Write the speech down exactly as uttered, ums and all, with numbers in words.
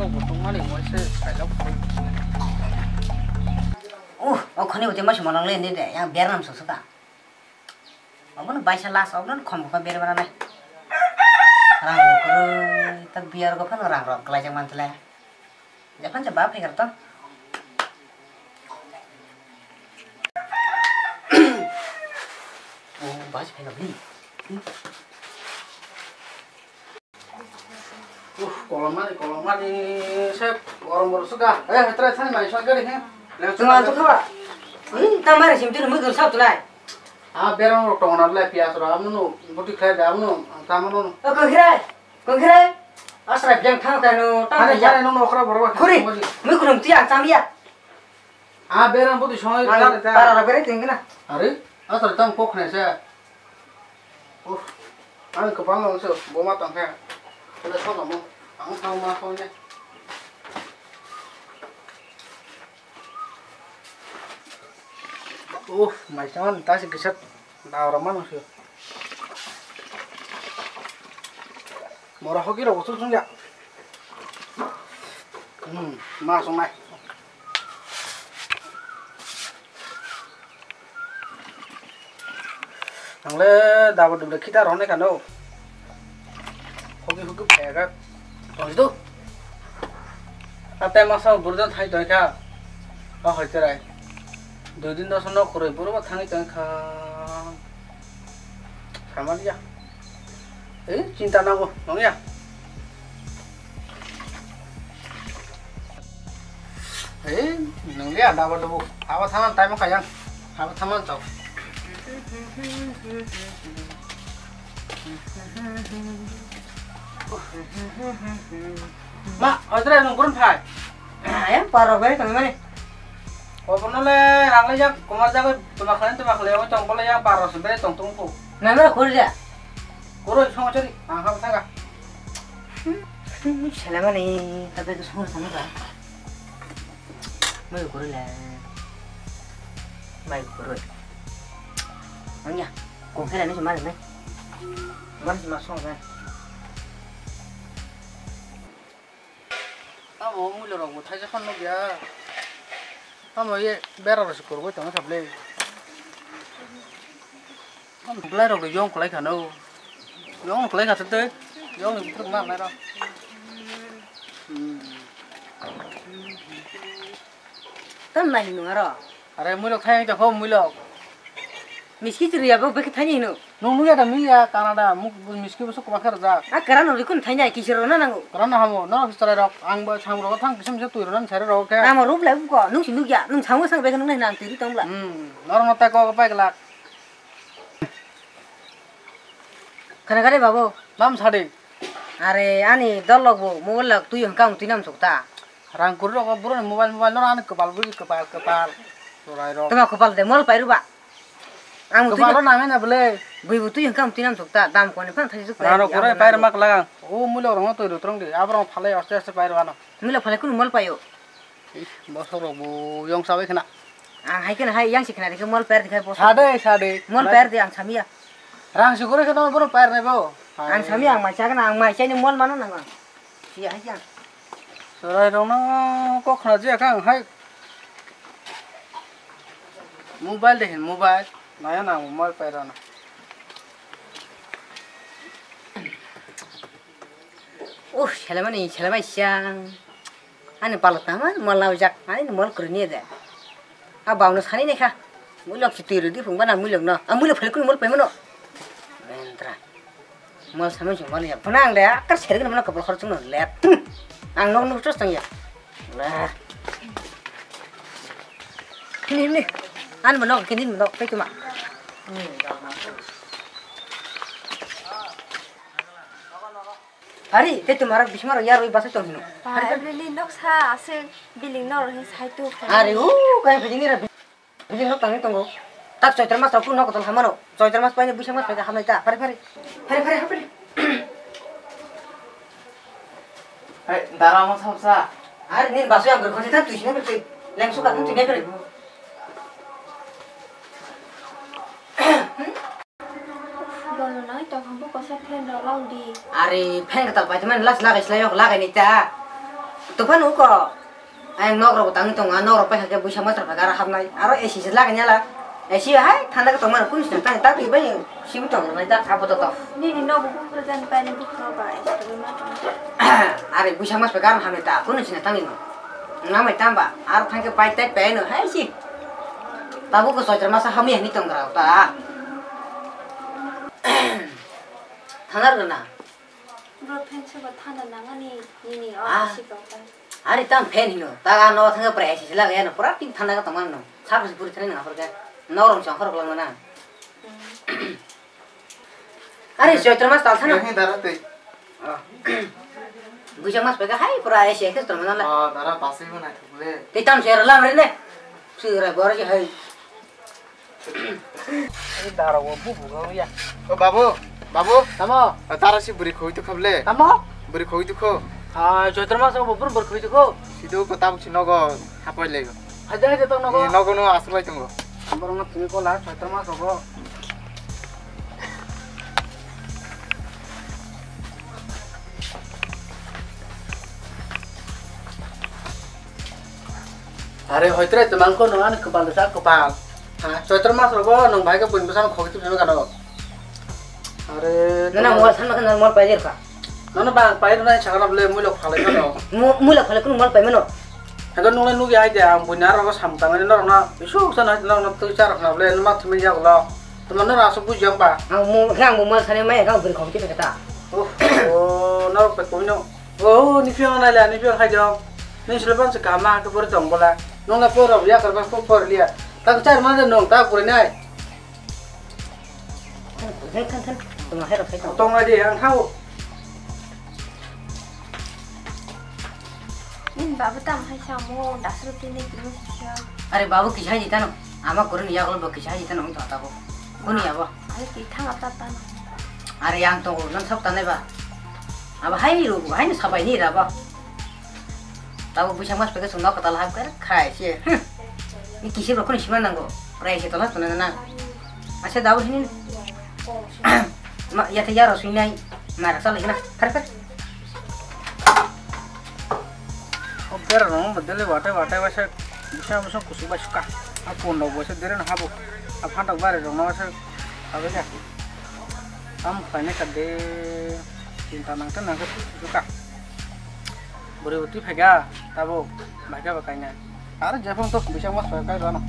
Bo tongmani waisa kailok. Uh, o khani uti masi malong le ni de, yang bernam susuka. Obono baisa las, obono khom khom ber bana nai. Rang rok kwrwi, tak biar go phano rang rok kwlai jak man tla. Japan ja ba phai kar to. Oh, bas phai kar ni. Uh, kolomani, kolomani, se gorom boro suka. Eh, hetra thani mai sal gari he. Tuma tu khawa. Hmm, tamare sim tu mui gursa tu nai. Ah, berang rok tong na le pias ro, amuno buti khlai da, amuno, tamuno. O kongkhirai, kongkhirai. Asra jang thang ta no, thang Thani ta. Thani no nokra boro. Khuri, mui kunum ti ang chamia. Ah, berang buti songai Mana ta ta. Para ra bere tingna. Are, asra tang kok ne se. Uff, ang kwbangma wngse bo ma tongkhe. Khe sono mo, ang thang ma song ne. Uff, mai tang ta se kisa da ora ma nang se. Mora hoki rok usul sung ya. Hmm, ma song nai. Ang le dabo dubra khita rw nai kha no. Hoki hoki phaya kha. Tong si do. Ate masa burda thai tong kha. A hoi terai. Dui din dos no khurui buru ba thangwi tong kha. Samaliya. Eh, chinta nango, nongya. Eh, nongya, dabo dabo. Abo thaman time kayang. Abo thaman chao. Ma, odre nung kurun phai. Ayang paro bai tong mani. Obono le ang le jak kumar jagoi tuma khlai tuma khlai oi tong bole yang paro se bai tong tong ko. Nana khurja. Kuro song chori ang ha thanga. Sela mani tabe to song sana ka. Mai kuro le. Mai kuro. Anya, kung kela ni mari mai. Mari ma song mai. Tamo muilo rok bo thaisa phano nukya. Tamo ye bera rok se kwrwngwi tongwi thablai. Tamo bwlai rok yong kwlai khano. Yong kwlai kha tei. Yong ni bwtwk ma nai rok. Hmm. Tam nai nung aro. Are muilok thai ta kho muilok. Miski chiri ya bo beki thani hino. Nung nung ya da mi ya Canada muk miski bo suk ma kher ja. A kara no rikun thani ya kisir na nango. Kara na hamo no chwrai rok ang bo sam rok thang kisim se tui rok sai rok khe. Amo rup lai ko nung si nung ya nung sam sang beki nung nai nang tiri tong bla. Hmm. Nor no ta ko pai glak. Khana kare babu. Nam sadi. Are ani dol lok bo mobile lok tui hwnkha ang tui nam sukta. Rang kuri rok bro ni mobile mobile no ani kwpal bui kwpal kwpal. Chwrai rok. Tama kwpal de mol pai ruba. Ang tui kwpal ro nang na bole. Bui bu tui hwnkha ang tui nam sukta dam koni phang thai suk. Rang rok kore pai rok mak lagang. O mulo rong tui rok trong di. Abro phalai aste aste pai rok ano. Mulo phalai kunu mol paio. Ih, bosok rok bo yong sabai khna. Ang hai khna hai yang si khna de mol per de khai bosok. Sade sade. Mol per de ang samia. Rang si kore khna bro per ne bo. Ang samia ang mai cha khna ang mai cha ni mol mano nang. Siya hai yang. Chwrai rokno kok khna jia kha ang hai. Mobile de hin mobile. Naya na mobile pai rana. Uh, selamani, selamai siang. Ani palak tama, mol laujak, ani mol kurni de. A bau no sani ne kha. Mulok si tiro di phung bana mulok no. A mulok phalik kun mol pai mano. Mentra. Mol samai sung mol ya. Phana ang de akar seri kun mano kapal khor chung no let. Ang nok nuk chos tang ya. Lah. Ni ni. An mano kini mano pe tuma. Hari, tei tuma rok bising rok yarwi basai tong hino. Hari, Bili nok sa aswk building nok rok hin sai tu. Hari, hu, kaya building ni ra building nok tangwi tongo. Tak Choitra mas rok kun nok tol hamano. Choitra mas paine Buisang mas paine hamnai ta. Phari, phari. Phari, phari, phari. Hai, dara mo sabsa. Hari, nin basai ang berkhon sita tui sini berkhon. Leng suka tui sini berkhon. Bono nai tongkha bo kosa fan rok long di. Are fan kwtal paithaman last lagai slai yok lagai ni ta. Tongphano uko. Ayang nok rok tangwi tongo, nok rok paikha khe buisa masra phaikha aro hapnai. Aro A C se laganya la. A C hai thanda khe tongmani kunu sina tang tak bai simi tong nai tak apo to to. Nini nok buphuru jani paini bukhro ba A C ma tong. Are buisa mas phaikha aro hapnai ta kunu sina tangwi no. Namai tamba aro thangke pai tai pai no hai si. Tabuk ko soitra masa hamya ni tong rao ta. Thanar gana. Bro, fan soba thanda nangani nini o Ah. A C kok ta. Ari tam fan hino. Ta ga no thanga pura A C se lagaya no. Pura tin thanda ka tongmani no. Sar pasi puri thani nang aphar ka. No rong chang khorok lang na. Hmm. Ari Choitra mas tal thana. Yahi dara tei. Ah. Buisa mas pega hai pura A C ke tongmani la. Ah, dara pasai bo nai thukle. Tei tam se lam re ne. Sira bor je hai. Dara o bubu ga ya. O babu, babu. Tamo. Tara si buri khoi tu khable. Tamo. Buri khoi tu kho. Ah, Choitra mas o bubur bur khoi tu kho. Sidu ko tabuk si nogo hapoi lego. Haja haja tong nogo. Nogo no aslai tongo. Borok no tini kola Choitra mas o. Are hoitre temang ko no ani kopal sa kopal. Ha, Choitra mas rogo nong bai ka buin bwsano khogwi tubui kano. Are nana mol san ma kan mol pai jer ka. Nana ba pai nai sakana bole muilok phalai kano. Muilok phalai kun mol pai mano. Hego nungle nugi ai de ang buin aro sam tang ani norok na isu sana norok na tu char khna bole ma thumi ya ulo. Tuma norok asu buji ang ba. Ang mu khe ang bu mol sani mai ka buri khogwi tubui kata. Oh, oh, norok pe koi no. Oh, ni phiya nai la, ni phiya khai jong. Ni sile ban se kama ke pori tong bola. Nong na poro ya kar ba ko por liya. Tak char ma de nong ta pori nai. Than, than, than. Tong hai rok khai tong. Tong ai de ang thau. Ni babu tam hai samo dasro tini tini sisa. Are babu kisa hai jitano. Ama kurun ya kolo bo kisa hai jitano ta ta bo. Kuni ya bo. Are ki thang ata ta no. Are yang to nan sok tanai ba. Abo hai ru hai no sabai ni ra ba. Tabo buisa mas pega sung nok tal hab kar khai se. Ni kisi rok ni sima nango. Prai se tola tuna na. Ase dabo hini. Ma ya te ya ro sui nai. Ma ra sal hina. Phar phar. O bera rong bo dele wate wate wase. Bisa bisa kusu ba suka. A pon rok bo se dere na habo. A phantok bare rong na wase. Abe ya. Am khaine ka de. Chinta nang te nang ke suka. Bwrwi bo twi phaikha, tabuk baikha bo kainai. Aro jephang to bising mas phai kai bano.